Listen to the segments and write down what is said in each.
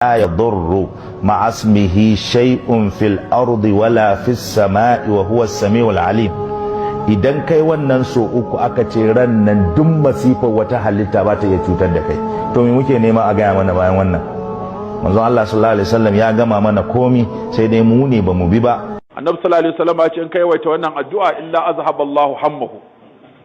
يضر مع اسمه شيء في الأرض ولا في السماء وهو السميع العليم. Idan kai wannan so uku, aka ce ran nan duk masifar wata halitta ba ta iya cutar da kai. To, me muke nema a gaya mana bayan wannan? Manzon Allah sallallahu alaihi wasallam ya gama mana komi, sai dai mu ne ba mu bi ba. Annabi sallallahu alaihi wasallam ya ce in kai waita wannan addu'a, إلا أذهب الله همه,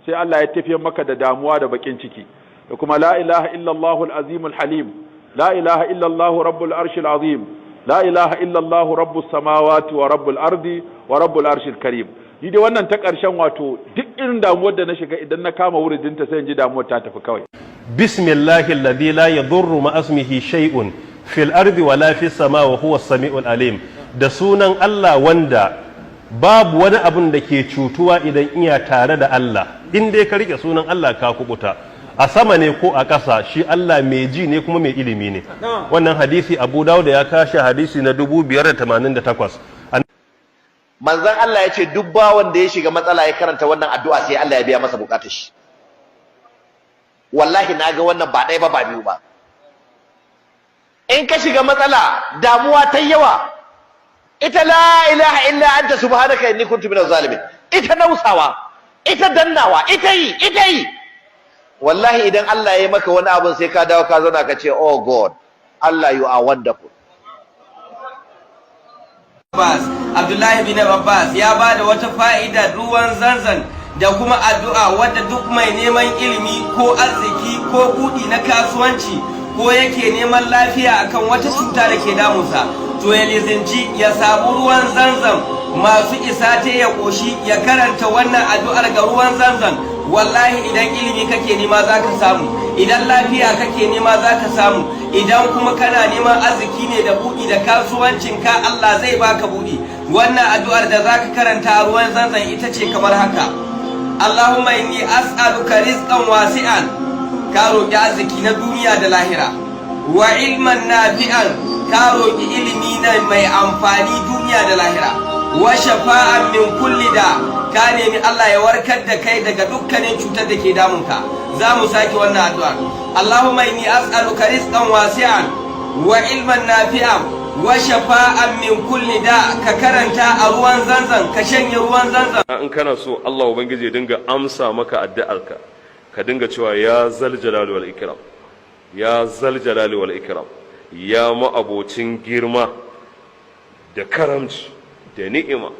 sai Allah ya tafiyar maka da damuwa da bakin ciki. Da kuma لا إله إلا الله العظيم الحليم، لا إله إلا الله رب العرش العظيم، لا إله إلا الله رب السماوات ورب الأرض ورب العرش الكريم. Ni dai wannan ta ƙarshen, wato duk irin damuwar da na shiga, idan na kama wuridinta, sai in ji damuwar ta tafi kawai. بسم الله الذي لا يضر مع اسمه شيء في الأرض ولا في السماء وهو السميع العليم. Da sunan Allah wanda babu wani abun da ke cutuwa idan iya tare da Allah. In dai ka rike sunan Allah, ka kubuta, a sama ne ko a ƙasa. Shi Allah mai ji ne kuma mai ilimi ne. Wannan hadisi Abu Dawud ya kashe, hadisi na 5088. Manzon Allah ya ce duk bawan da ya shiga matsala ya karanta wannan addu'a, sai Allah ya biya masa bukatar shi. Wallahi naga wannan ba ɗaya ba, ba biyu ba. In ka shiga matsala, damuwa ta yawa, ita لا إله إلا أنت سبحانك إني كنت من الظالمين, ita nausawa, ita dannawa, ita yi, ita yi. Wallahi idan Allah ya yi maka wani abu, sai ka dawo ka zauna ka ce, "Oh God, Allah, you are wonderful." Abbas, Abdullahi bin Abbas ya ba da wata fa'ida ruwan Zanzan da kuma addu'a wadda duk mai neman ilimi ko arziki ko buɗi na kasuwanci ko yake neman lafiya akan wata cuta da ke damunsa, to ya lizinci ya samu ruwan Zanzan masu isa ta ya ƙoshi, ya karanta wannan addu'ar ga ruwan Zanzan. Wallahi idan ilimi kake nema, za ka samu. Idan lafiya kake nema, za ka samu. Idan kuma kana neman arziki ne da buɗi da kasuwancin ka, Allah zai baka buɗi. Wannan addu'ar da zaka karanta a ruwan Zanzan ita ce kamar haka: اللهم إني أسألك رزقا واسعا, ka roƙi arziki na duniya da lahira, وعلما نافعا, ka roƙi ilimi na mai amfani duniya da lahira, وشفاء من كل داء, ka nemi Allah ya warkar da kai daga dukkanin cutar da ke damunka. Za mu sake wannan addu'a: اللهم إني أسألك رزقا واسعا وعلما نافعا وشفاء من كل داء. Ka karanta a ruwan Zanzan, ka shanye ruwan Zanzan. In kana so Allah Ubangiji ya dinga amsa maka addu'arka, ka dinga cewa يا ذا الجلال والإكرام، يا ذا الجلال والإكرام, ya ma'abocin girma da karamci da ni'ima.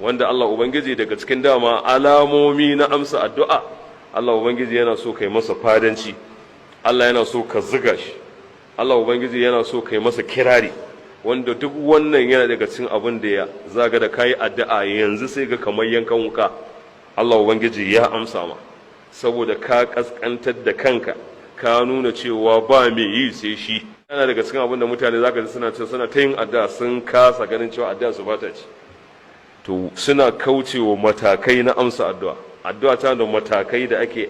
Wanda Allah Ubangiji, daga cikin dama alamomi na amsa addu'a, Allah Ubangiji yana so kai masa fadanci, Allah yana so ka ziga shi, Allah Ubangiji yana so kai masa kirari, wanda duk wannan yana daga cikin abin da ya zaga da kayi addu'a yanzu, sai ga kamar yankan wuka Allah Ubangiji ya amsa ma, saboda ka kaskantar da kanka, ka nuna cewa ba mai yi sai shi. Yana daga cikin abin da mutane zaka ji suna cewa suna ta yin addu'a, sun kasa ganin cewa addu'a su bata ci. To, suna kaucewa matakai na amsa addu'a. Addu'a ta da matakai da ake